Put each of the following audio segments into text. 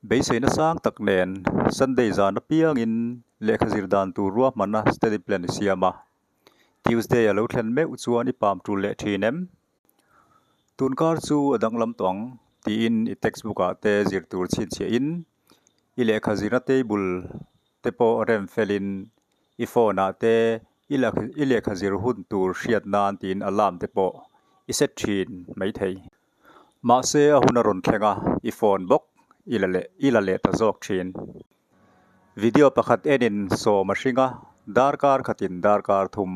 Beiseina sang tak nen Sunday zan apiangin lehkha zir dan tur ruahmanna study plan i siam a. Tuesday a lo thlen meuh chuan i pam tul leh thin em? Tunkar chu a danglam tawh ang tiin i textbook ah te zir tur chhinchhiah in i lehkha zirna table te pawh rem felin i phone ah te i lehkha zir hun tur hriat nan tiin alarm te pawh i set thin maithei. Mahse a hun a rawn thleng a, i phone bawk i la leh i la leh ta zawk thin. Video pakhat enin sawm a hring a, darkar khatin darkar thum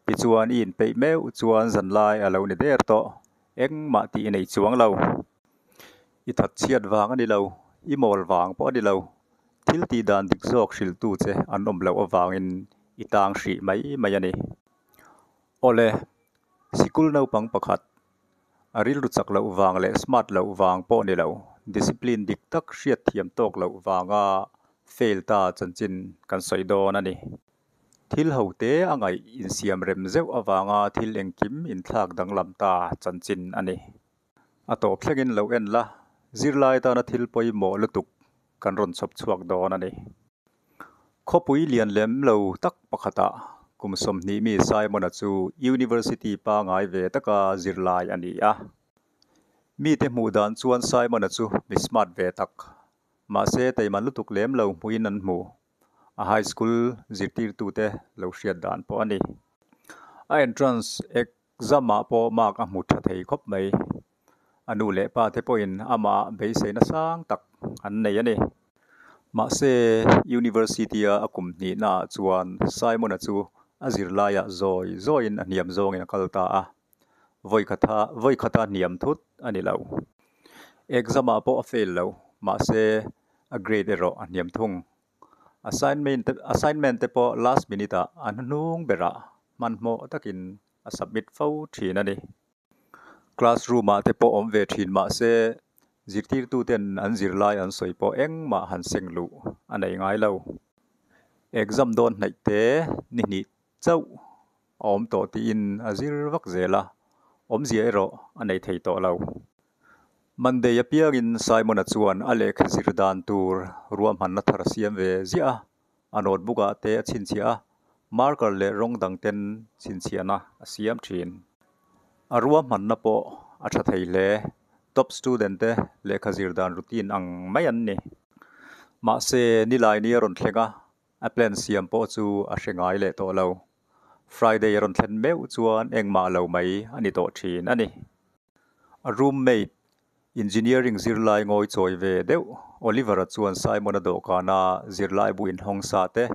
tichuan i inpeih meuh chuan zanlai a lo ni der tawh, engmah tih i nei chuang lo. I that chhiat vang a ni lo, i mawl vang pawh a ni lo, thil tih dan dik zawk hrilhtu che an awm loh avangin i tang hrih mai mai a ni. Awle, sikul naupang pakhat, a rilru chak loh vang leh smart loh vang pawh ni lo, discipline dik tak hriat thiam tawk loh vanga fail ta chanchin kan sawi dawn a ni. Thil ho te a ngaih insiam rem zeuh avanga thil engkim inthlak danglam ta chanchin a ni. A tawp thlengin lo en la, zirlai tana thil pawimawh lutuk kan rawn chhawp chhuak dawn a ni. Khawpui lian lem lo tak pakhatah kum 20 mi Simon-a chu University pangai ve taka zirlai a ni a. Mite hmuh dan chuan Simon-a chu mi smart ve tak, mahse teiman lutuk lem lo hmuhin an hmu. A high school zirtirtute lo hriat dan pawh a ni. A entrance Exam-ah pawh mark a hmu tha thei khawp mai. A nu leh pa te pawhin amah beiseina sang tak an nei a ni. Mahse, University-a a kum hnihnaah chuan Simon-a chu a zirlaiah zawi zawiin a hniam zawngin a kal ta a. Vawikhatha vawikhat a hniam thut a ni lo. Exam-ah pawh a fail lo, mahse a grade erawh a hniam thung. Assignment assignment te pawh last minute ah a hnuhnung berah hmanhmawh takin a submit fo thin a ni. Classroom ah te pawh awm ve thin mah se zirtirtu ten an zirlai an sawi pawh engmah han seng luh a nei ngai lo. Exam dawn hnaih te ni hnih chauh a awm tawh tiin a zir vak zel a, awmzia erawh a nei thei tawh lo. Monday apiangin Simon-a chuan a lehkha zir dan tur ruahmanna thar a siam ve ziah a, a notebook ah te a chhinchhiah a, marker leh rawng dang ten chhinchhiahna a siam thin. A ruahmanna pawh a tha thei hle, top student te lehkha zir dan routine ang mai an ni. Mahse, Nilaini a rawn thleng a, a plan siam pawh chu a hre ngai leh tawh lo. Friday a rawn thlen meuh chuan engmah lo mai a ni tawh thin a ni. A roommate, engineering zirlai ngawi chawi ve deuh Oliver-a chuan Simon-a dawhkana zirlai bu inhawng sa te,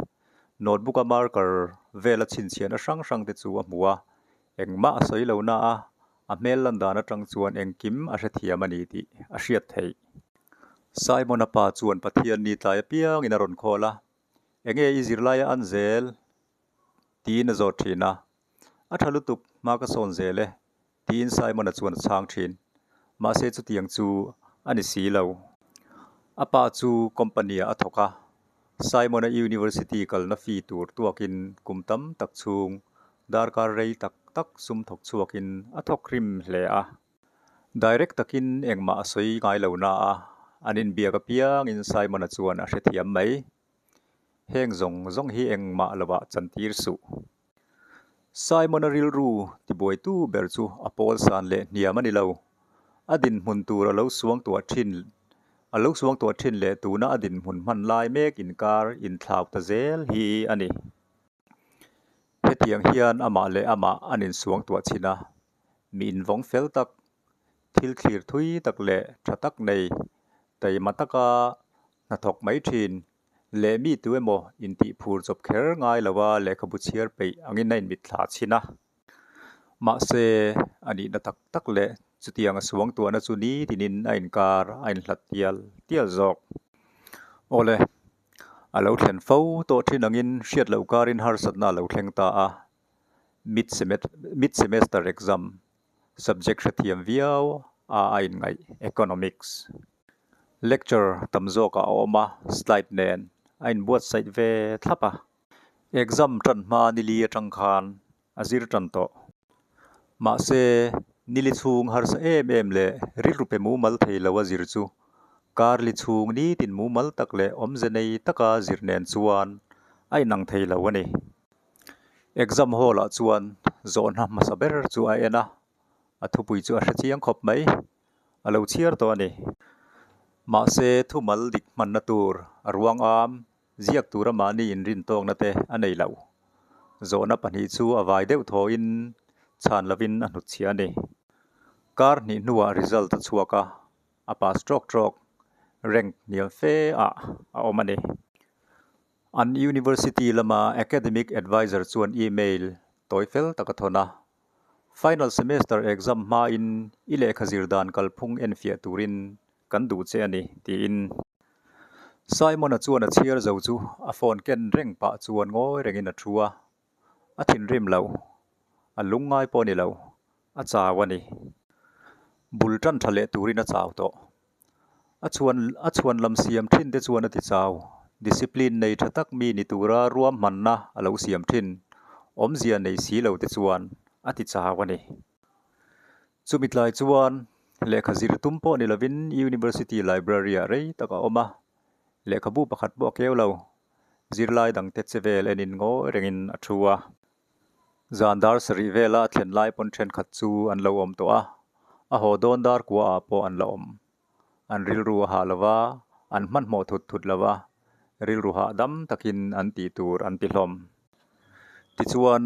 notebook-a marker vela chhinchhiahna hrang hrang te chu a hmu a, engmah a sawi lo na a, a hmel lan dan atang chuan engkim a hrethiam a ni tih a hriat theih. Simon-a pa chuan Pathian ni tlai apiangin a rawn call a, Enge i zirlai a an zel? tiin a zawt thin a, A tha lutuk, hma ka sawn zel e. Tiin Simon-a chuan a chhang thin. Mahse chutiang chu a ni si lo. A pa chu company-ah a thawk a, Simon-a university kalna fee tur tuakin kum tam tak chhung darkar rei tak tak sum thawk chhuakin a thawk rim hle a. Direct takin engmah a sawi ngai lo na a, an inbiak apiangin Simon-a chuan a hrethiam mai. Heng zawng zawng hi engmah lovah chantir suh. Simon-a rilru tibuaitu ber chu a pawl san leh hniam a ni lo. A dinhmun tur a lo suangtuah thin a lo suangtuah thin leh tuna a dinhmun hman lai mek inkar inthlau ta zel hi a ni. Hetiang hian amah leh amah an insuangtuah chhin a, mi invawng fel tak, thil thlir thui tak leh tha tak nei, taima taka hnathawk mai thin Leh mi tu emaw intih phur chawp kher ngai lova lehkhabu chhiar peih angin a inmitthla chhin a. Mahse, a nihna tak tak leh chutiang a suangtuahna chu nitinin a inkar a inhlat tial tial zawk. Awle, a lo thlen fo tawh thin angin hriat loh karin harsatna a lo thleng ta a. Mid semester exam Subject hrethiam viau a a inngaih Economics. Lecture tam zawkah a awm a, slide nen a inbuatsaih ve thlap a. Exam tan hma nili atang khan a zir tan tawh. Mahse, nili chhung harsa em em leh rilru pe mumal thei lo a zir chu Kar li chhung nitin mumal tak leh awmze nei taka zir nen chuan a inang thei lo a ni. Exam hall ah chuan zawhna hmasa ber chu a en a, a thupui chu a hre chiang khawp mai. A lo chhiar tawh a ni. Mahse thumal dik hmanna tur a ruang am ziak tura mahni inrin tawkna te a nei lo. Zawhna pahnih chu a vai deuh thawhin chhan lovin a hnutchhiah a ni. Kar hnih hnuah result a chhuak a, a pass trawk trawk, rank hniam fe ah a awm a ni. An university lama academic advisor chuan email tawi fel tak a thawn a, Final semester exam hmain i lehkha zir dan kalphung enfiah turin kan duh che a ni, tiin. Simon-a chuan a chhiar zo chu a phone ken reng pah chuan ngawi rengin a thu a, a thinrim lo, a lungngai pawh a ni lo, a chau a ni. Bul tan tha leh turin a chau tawh. A chhuan a chhuan lam siam thin te chuan a ti chau. Discipline nei tha tak mi ni tura ruahmanna a lo siam thin, awmzia nei si lo te chuan a ti chau a ni. Chumi tlai chuan lehkha zir tum pawh ni lovin University Library ah rei tak a awm a, lehkhabu pakhat pawh a keu lo. Zirlai dangte che vel enin ngawi rengin a thu a. Zan dar sarih vela a thlen lai pawn thenkhat chu an lo awm tawh a, a haw dawn dar kua ah pawh an la awm. An rilru a hah lo va, an hmanhmawh thut thut lo va, rilru hah dam takin an tih tur an ti hlawm. Tichuan,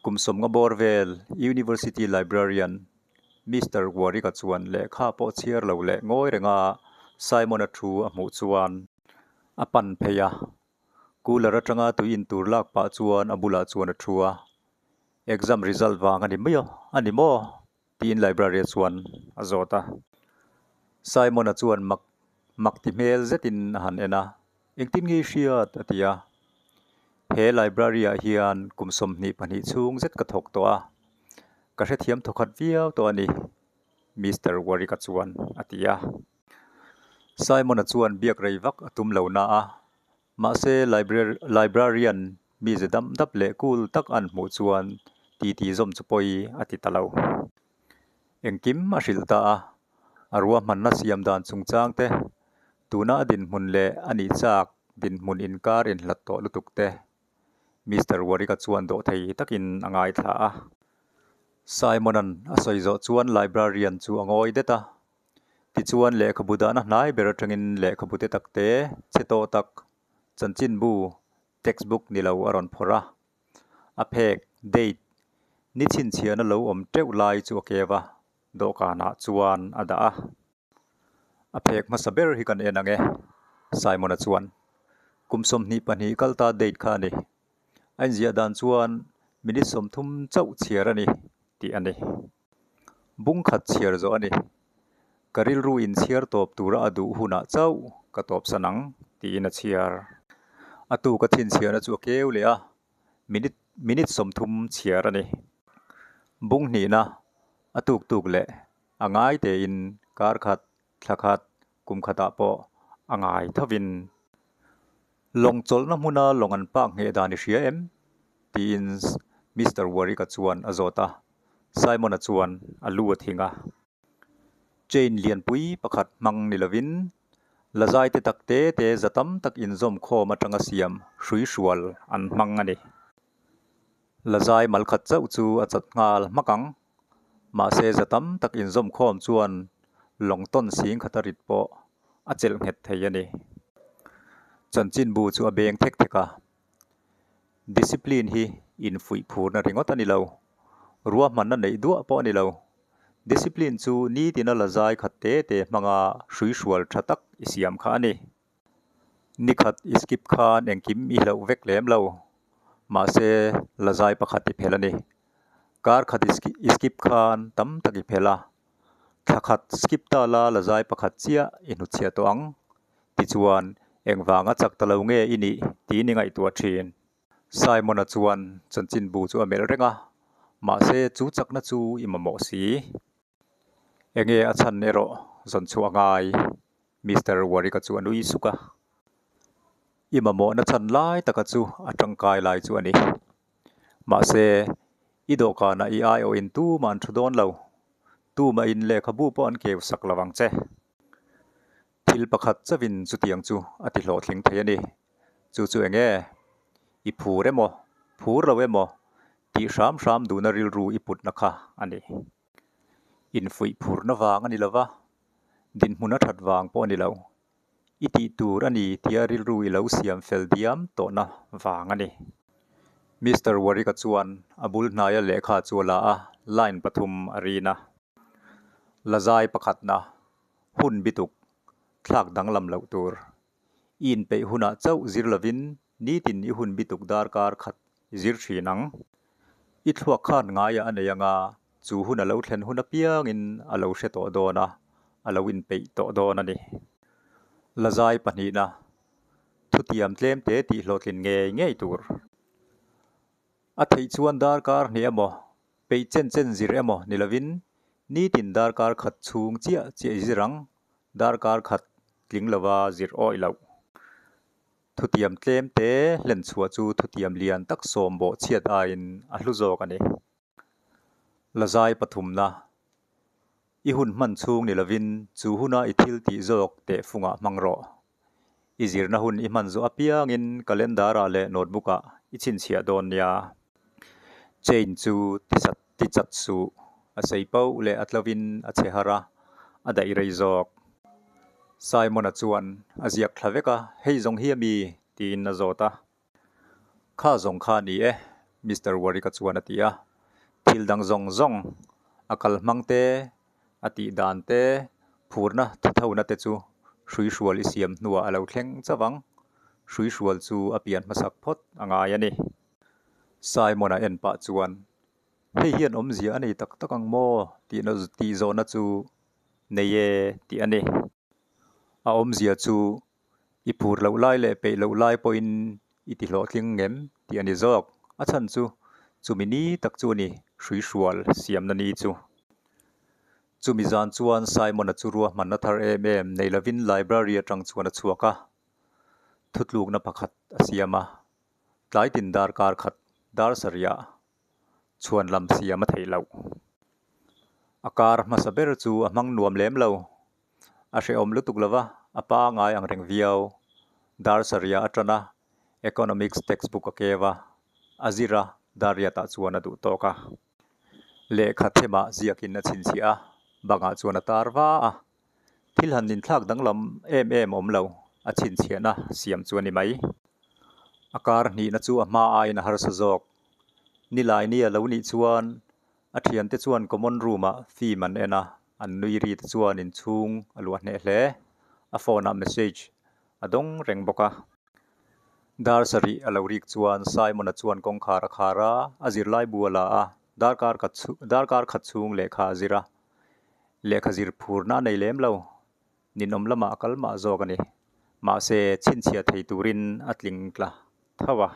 kum sawmnga bawr vel University Librarian Mister Warwick-a chuan lehkha pawh chhiar lo leh ngawi renga Simon-a thu a hmuh chuan a pan phei a. Cooler atanga tui in tur lak pah chuan a bulah chuan a thu a, Exam result vang a ni mai aw, a ni maw? tiin library-a chuan a zawt a. Simon-a chuan mak mak ti hmel zetin a han en a, Engtin nge i hriat? a ti a. He library-ah hian kum 22 chhung zet ka thawk tawh a, ka hrethiam thawkhat viau tawh a ni, Mister Warwick-a chuan a ti a. Simon-a chuan biak rei vak a tum lo na a, mahse librarian mize dam dap leh cool tak an hmuh chuan titi zawm chu pawi a ti ta lo. Engkim a hrilh ta a, a ruahmanna siam dan chungchang te, tuna a dinhmun leh a nih chak dinhmun inkar inhlat tawh lutuk te, Mister Warwick-a chuan dawhthei takin a ngaithla a. Simon-a'n a sawi zawh chuan librarian chu a ngawi det a. Tichuan lehkhabu dahna hnai ber atangin lehkhabu te tak te, chhe tawh tak, chanchinbu, textbook ni lo a rawn phawrh a. A phek, date, ni chhinchhiahna lo awm teuh lai chu a keu a, dawhkanah chuan a dah a. A phek hmasa ber hi kan en ang e, Simon-a chuan. Kum 22 kal ta date kha a ni. A inziah dan chuan minute 30 chauh chhiar a ni tih a ni. Bung khat chhiar zawh a ni. Ka rilru inchhiar tawp tura a duh hunah chauh ka tawp san ang, tiin a chhiar. A tuk a thinchhiarna chu a keu leh a, minute minute 30 chhiar a ni. Bung hnihna a tuk tuk leh a ngai tein kar khat, thla khat, kum khatah pawh a ngai thovin. Lawng chawlhna hmuna lawng an pak ngheh dan i hria em? tiin Mister Warwick-a chuan a zawt a. Simon-a chuan a lu a thing a. Chain lianpui pakhat hmang ni lovin lazai te tak te te za tam tak inzawm khawm atanga siam hrui hrual an hmang a ni. Lazai mal khat chauh chu a chat nghal hmak ang. Mahse za tam tak inzawm khawm chuan lawng tawn sing khata rit pawh a chelh nghet thei a ni. Chanchinbu chu a beng thek thek a. Discipline hi infuih phurna ringawt a ni lo. Ruahmanna neih duah pawh a ni lo. Discipline chu nitina la zai khat te te hmanga hrui hrual tha tak i siam kha a ni. Ni khat i skip khan engkim i hlauh vek lem lo. Mahse, la zai pakhat i phel a ni. Kar khat i skip khan tam tak i phel a. Thla khat skip ta la la zai pakhat chiah i hnutchhiah tawh ang. Tichuan, engvanga chak ta lo nge i nih tiin i ngaihtuah thin. Simon-a chuan chanchinbu chu a melh reng a, mahse chu chakna chu i mamawh si. Enge a chhan erawh zawn chhuah a ngai, Mister Warwick-a chu a nui suk a. I mamawhna chhan lai taka chu a tangkai lai chu a ni. Mahse, i dawhkanah i aiawhin tumah an thu dawn lo. Tumahin lehkhabu pawh an keu sak lo ang che. Thil pakhat chauhin chutiang chu a ti hlawhtling thei a ni. Chu chu eng nge? I phur emaw, phur lo emaw tih hram hram duhna rilru i putna kha a ni. Infuih phurna vang a ni lo va, dinhmun a that vang pawh a ni lo. I tih tur a ni tia rilru i lo siam fel diam tawhna vang a ni. Mister Warwick-a chuan a bul hnaia lehkha chu a la a, line pathum a rin a. La zai pakhatna, hun bituk, thlak danglam loh tur. I inpeih hunah chauh zir lovin nitin i hun bituk darkar khat i zir thin ang. I thluak khan ngaiah a nei anga chu hun a lo thlen hun apiangin a lo hre tawh dawn a, a lo inpeih tawh dawn a ni. Lazai pahnihna, Thutiam tlemte tih hlawhtlin ngei ngei tur. A theih chuan darkar hnih emaw, peih chen chen zir emaw ni lovin nitin darkar khat chhung chiah chiah i zir ang, darkar khat tling lova zir awih loh. Thutiam tlem te hlen chhuah chu thutiam lian tak sawm bawh chhiat aiin a hlu zawk a ni. Lazai pathumna, I hun hman chhung ni lovin chu huna i thil tih zawk tehfungah hmang rawh. I zirna hun i hman zawh apiangin calendar-ah leh notebook-ah i chhinchhiah dawn nia. Chain chu tisat tichat suh, a sei pauh leh a tlovin a chhe har a, a daih rei zawk. Simon-a chuan a ziak thla vek a, Hei zawng hi a mi? tiin a zawt a. Kha zawng kha a ni e, Mister Warwick-a chuan a ti a. Thil dang zawng zawng, a kal hmang te, a tih dan te, phurna thithona te chu hruihrual i siam hnuah a lo thleng chauh ang. Hruihrual chu a pian hmasak phawt a ngai a ni. Simon-a en pah chuan, Hei hian awmzia a nei tak tak ang maw? tih zawhna chu nei e tih a ni. A awmzia chu I phur loh lai leh peih loh lai pawhin i ti hlawhtling ngem tih a ni zawk. A chhan chu chumi ni tak chu a ni, hruihrual siamna ni chu. Chumi zan chuan Simon-a chu ruahmanna thar em em nei lovin library atang chuan a chhuak a, thutlukna pakhat a siam a, tlai tin darkar khat dar sarihah chhuan lam siam a theih loh. A kar hmasa ber chu a hmang nuam lem lo. A hrehawm lutuk lova, a pangai ang reng viau. Dar sarihah a tan a, Economics textbook a keu a, a zir a, dar riatah chuan a duh tawk a. Lehkha themah ziakin a chhinchhiah a, bangah chuan a tar va a. Thil han inthlak danglam em em awm lo, a chhinchhiahna siam chu a ni mai. A kar hnihna chu a hma aiin a harsa zawk. Nilai ni a lo nih chuan a thiante chuan common room-ah film an en a, an nui ri te chuan inchhung a luah hneh hle. A phone-ah message a dawng reng bawk a. Dar sarih a lo rik chuan Simon-a chuan kawngkhar a khar a, a zirlai bu a la a, darkar khat chhung lehkha a zir a. Lehkha zir phurna a nei lem lo, ninawm lamah a kal mah zawk a ni. Mahse, chhinchhiah thei turin a tling tla tho a.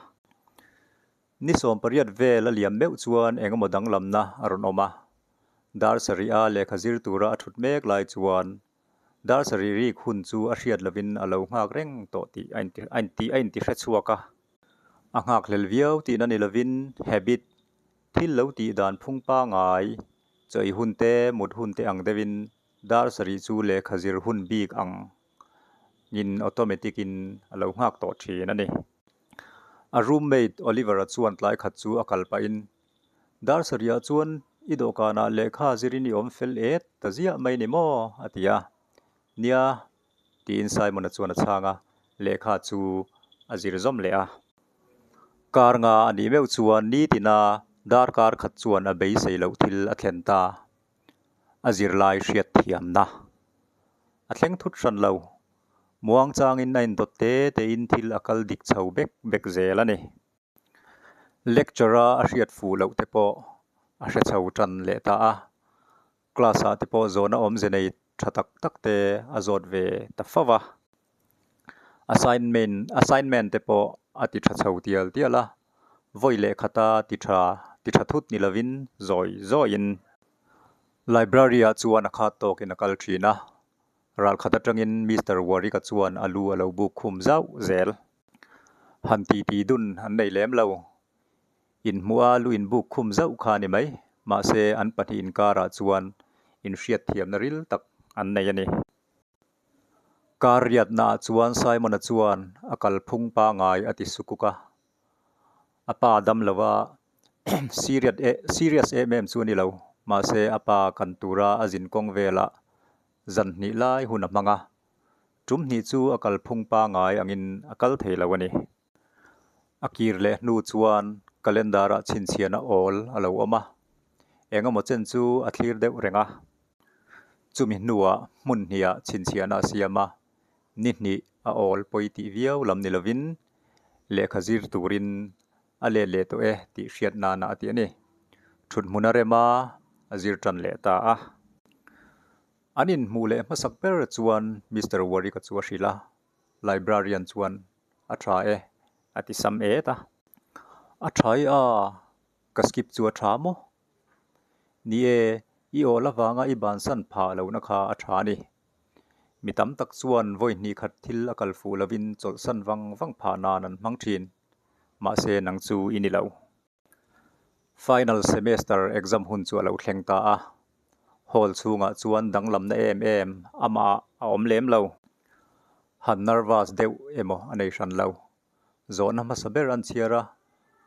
Ni 18 vel a liam meuh chuan eng emaw danglamna a rawn awm a. Dar sarih a lehkha zir tura a thut mek lai chuan dar sarih rik hun chu a hriat lovin a lo nghak reng tawh tih a inti hre chhuak a. A nghakhlel viau tihna ni lovin habit Thil lo tih dan phung pangai, chawi hun te, mut hun te ang deuhin dar sarih chu lehkha zir hun bik ang in automatic in a lo nghak tawh thin a ni. A roommate Oliver-a chuan tlai khat chu a kal pahin, Dar sarihah chuan i dawhkanah lehkha zirin i awm fel et ta ziah mai ni maw? a ti a. Nia, tiin Simon-a chuan a chhang a, lehkha chu a zir zawm leh a. Kar nga a nih meuh chuan nitina darkar khat chuan a beisei loh thil a thlen ta. A zirlai hriat thiamna a thleng thut hran lo. Muangchangin a indawt te tein thil a kal dik chho bek bek zel a ni. Lecture-a a hriat fuh loh te pawh a hre chho tan leh ta a. Class-ah te pawh zawhna awmze nei tha tak tak te a zawt ve ta fo va. Assignment assignment te pawh a ti tha chho tial tial a, vawi leh khata ti tha ti tha thut ni lovin zawi zawiin library-ah chuan a khat tawkin a kal thin a, ralkhat atangin Mister Warwick-a chuan a lu a lo buk khum zauh zel. Han titi dun an nei lem lo. Inhmuh a lu inbuk khum zauh kha a ni mai, mahse an pahnih inkarah chuan inhriatthiamna ril tak an nei a ni. Kar riatnaah chuan Simon-a chuan a kalphung pangai a ti sukuk a. A pa dam lo a, serious em em chu a ni lo. Mahse a pa kan tura a zinkawng velah zan hnih lai hun a hmang a. Tum hnih chu a kalphung pangai angin a kal thei lo a ni. A kir leh hnu chuan calendar-ah chhinchhiahna awl a lo awm a, eng emaw chen chu a thlir deuh reng a. Chumi hnuah hmun hnihah chhinchhiahna a siam a, ni hnih a awl pawi tih viau lam ni lovin lehkha zir turin a let leh tawh e tih hriat nana a ti a ni. Thut hmun a rem a, a zir tan leh ta a. An inhmuh leh hmasak ber chuan Mister Warwick-a chu a hrilh a, Librarian chuan a tha e a ti sam et a. A tha i a, ka skip chu a tha maw? Ni e, i awl avanga i bansan phah lohna kha a tha a ni. Mi tam tak chuan vawi hnih khat thil a kal fuh lovin chawlhsan vang vang phah nan an hmang thin. Mahse nang chu i ni lo. Final semester exam hun chu a lo thleng ta a, hall chhungah chuan danglamna em em amah a awm lem lo. Han nervous deuh emaw a nei hran lo. Zawhna hmasa ber an chhiar a,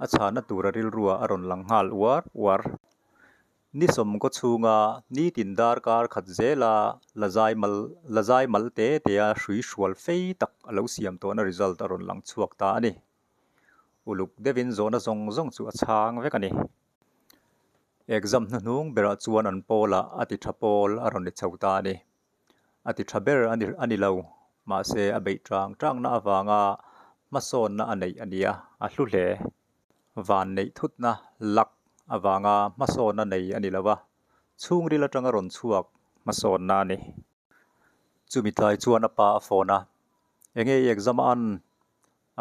a chhahna tura rilrua a rawn lang nghal uar uar. Ni sawmkaw chhunga nitin darkar khat zela la zai mal la zai mal te tea hrui hrual fei tak a lo siam tawhna result a rawn lang chhuak ta a ni. Uluk deuhin zawhna zawng zawng chu a chhang vek a ni. Exam hnuhnung berah chuan an pawlah a ti tha pawl a rawn ni chho ta a ni. A ti tha ber a ni a ni lo, mahse a beih tang tangna avanga hmasawnna a neih a nia, a hlu hle. Van neih thutna, luck, avanga hmasawnna nei a ni lo a, chhungril atanga rawn chhuak hmasawnna a ni. Chumi tlai chuan a pa a phone a, Enge i exam a an?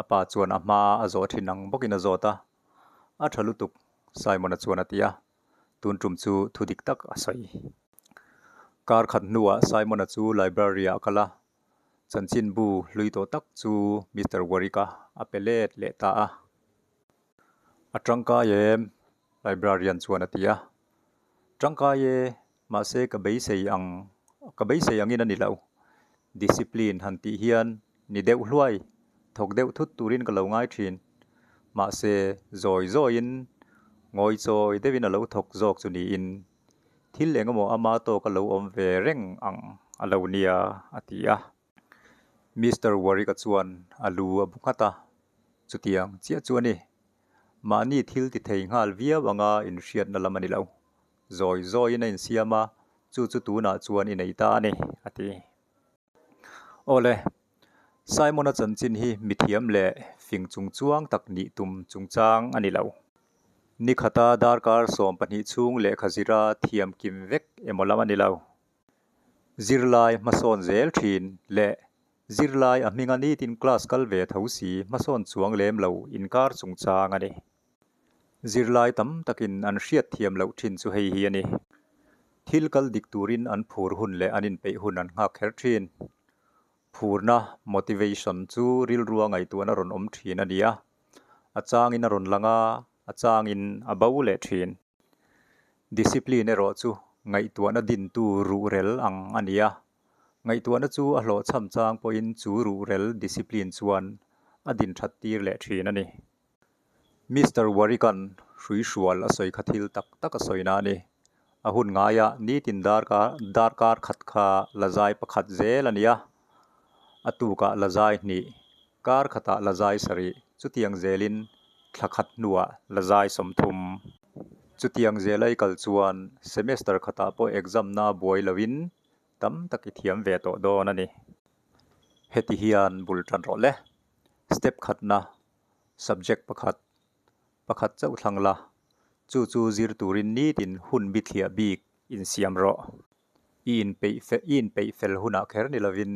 A pa chuan a hma a zawh thin ang bawkin a zawt a, A tha lutuk, Simon-a chuan a ti a, tun tum chu thu dik tak a sawi. Kar khat hnuah Simon-a chu library-ah a kal a, chanchinbu hlui tawh tak chu Mister Warwick-a a pe let leh ta a. A tangkai em? Librarian chuan a ti a. Tangkai e, mahse ka beisei ang ka beisei angin a ni lo. Discipline han tih hian ni deuh hluai, thawk deuh thut turin ka lo ngai thin. Mahse zawi zawiin ngawi chawi deuhin a lo thawk zawk chu niin thil eng emaw ama tawk a lo awm ve reng ang a lo nia a ti a. Mister Warwick-a chuan a lu a bu nghat a, chutiang chiah chu a ni. Mahni thil ti thei nghal viau anga inhriatna lam a ni lo. Zawi zawiin a insiam a, chu chu tunah chuan i nei ta a ni, a ti. Awle, Simon-a chanchin hi mithiam leh fing chungchuang tak nih tum chungchang a ni lo. Nikhata darkar 12 chhung lehkha zira thiam kim vek emaw lam a ni lo. Zirlai hmasawn zel thin leh zirlai a hminga nitin class kal ve tho si hmasawn chuang lem lo inkar chungchang a ni. Zirlai tam takin an hriat thiam loh thin chu hei hi a ni. Thil kal dik turin an phur hun leh an inpeih hun an nghak kher thin. Phurna, motivation, chu rilrua ngaihtuahna rawn awm thin a ni a, a changin a rawn lang a, a changin a bo leh thin. Discipline erawh chu ngaihtuahna dintu ruhrel ang a ni a, ngaihtuahna chu a hlawhchham chang pawhin chu ruhrel discipline chuan a din that tir leh thin a ni. Mister Warwick-a'n hruihrual a sawi kha thil tak tak a sawina a ni. A hun ngaiah nitin darkar khat kha la zai pakhat zel a ni a, a tukah la zai hnih, kar khatah la zai sarih, chutiang zelin thla khat hnuah la zai 30. Chutiang zela i kal chuan semester khatah pawh exam na buai loin tam tak i thiam ve tawh dawn a ni. Heti hian bul tan rawh le. Step khatna, subject pakhat, pakhat chauh thlang la, chu chu zir turin nitin hun bithliah bik insiam rawh. I inpeih i inpeih fel hunah kher ni lovin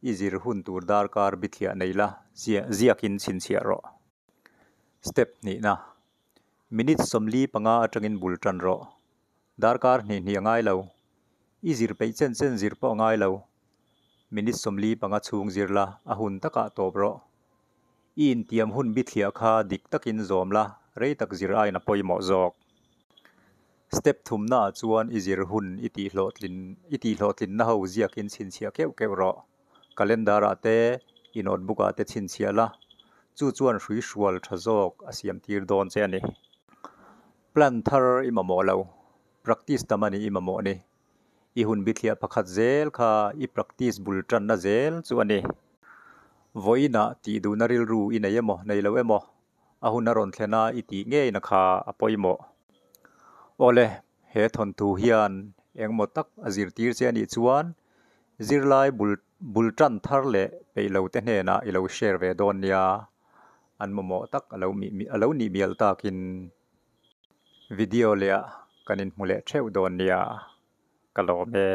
i zir hun tur darkar bithliah nei la, ziakin chhinchhiah rawh. Step hnihna, Minute 45 atangin bul tan rawh. Darkar hnih hnih a ngai lo. I zir peih chen chen zir pawh a ngai lo. Minute 45 chhung zir la, a hun takah tawp rawh. I intiam hun bithliah kha dik takin zawm la, rei tak zir aiin a pawimawh zawk. Step thumnaah chuan i zir hun i tihhlawhtlin i tihhlawhtlinna ho ziakin chhinchhiah keuh keuh rawh. Calendar-ah te, i notebook-ah te chhinchhiah la, chu chuan hrui hrual tha zawk a siam tir dawn che a ni. Plan thar i mamawh lo, practice tam a ni i mamawh ni. I hun bithliah pakhat zel kha i practice bul tanna zel chu a ni. Vawiinah tih duhna rilru i nei emaw nei lo emaw, a hun a rawn thlen a i tih ngeina kha a pawimawh. Awle, he thawnthu hian engmaw tak a zirtir che a nih chuan zirlai bul bul tan thar leh peih lo te hnenah i lo share ve dawn nia, an mamawh tak a lo a lo nih mial takin. Video leh ah kan inhmu leh theuh dawn nia, ka lawm e.